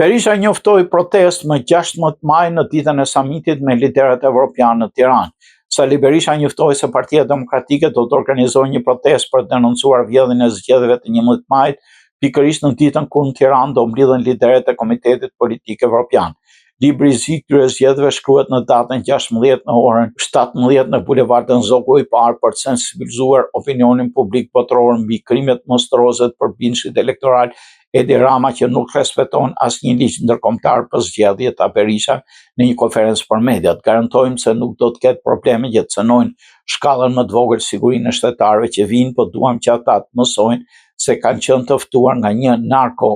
Berisha njoftoi protestë më 16 maj në ditën e samitit me liderët evropianë në Tiranë. Sali Berisha njoftoi se Partia Demokratike do të organizojë një protestë për të denoncuar vjedhjen e zgjedhjeve të 11 majit, pikërisht në ditën kur në Tiranë do mblidhen liderët e Komitetit Politik Evropian. Libri i zi i këtyre zgjedhjeve shkruhet në datën 16 në orën 17 në bulevardin Zogu i Parë për të sensibilizuar opinionin publik botëror mbi krimet monstruoze të përbindshit elektoral Edi Rama që nuk respekton asnjë ligj ndërkombëtar për zgjedhje, tha Berisha në një konferencë për mediat. Garantojmë se nuk do të ketë probleme që të cënojnë shkallën më të vogël sigurinë e shtetarëve që vijnë, po duam që ata të mësojnë se kanë qenë të ftuar nga një narko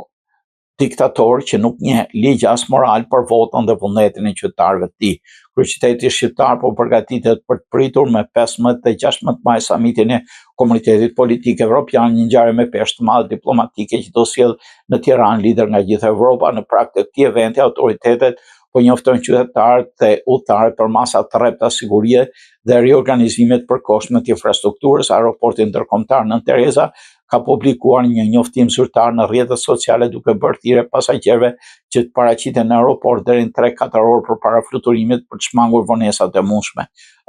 diktator që nuk njeh ligj as moral për votën dhe vullnetin e qytetarëve të tij. Kryeqyteti shqiptar po përgatitet për të pritur me 15 dhe 16 maj samitin e Komunitetit Politik Evropian, një ngjarje me peshë të madhe diplomatike që do sjellë në Tiranë liderë nga gjithë Evropa. Në prag të këtij eventi, autoritetet po njoftojnë qytetarët dhe udhëtarët për masa të rrepta sigurie dhe riorganizime të përkohshme të infrastrukturës. Aeroporti Ndërkombëtar Nënë Tereza ka publikuar një njoftim zyrtar në rrjetet sociale duke bërë thirrje pasagjerëve që të paraqiten në aeroport deri në 3-4 orë përpara fluturimit për të shmangur vonesat e mundshme.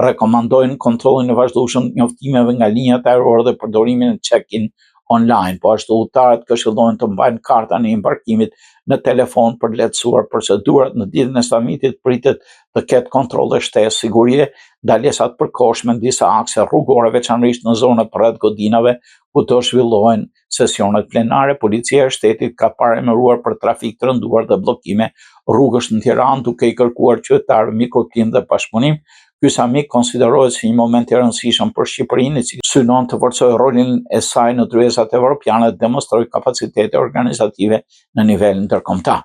Rekomandojnë kontrollin e vazhdueshëm të njoftimeve nga linjat ajrore dhe përdorimin e check-in online. Po ashtu udhëtarët këshillohen të mbajnë kartën e embarkimit në telefon për të lehtësuar procedurat. Në ditën e samitit pritet të ketë kontrolle shtesë sigurie, ndalesa të përkohshme në disa akse rrugore, veçanërisht në zonat përreth godinave ku do zhvillohen sesionet plenare. Policia e Shtetit ka paralajmëruar për trafik të rënduar dhe bllokime rrugësh në Tiranë, duke i kërkuar qytetarëve mirëkuptim dhe bashkëpunim. Ky samit konsiderohet si një moment i rëndësishëm për Shqipërinë, i cili synon të forcojë rolin e saj në tryezat evropiane dhe demonstrojë kapacitete organizative në nivel ndërkombëtar.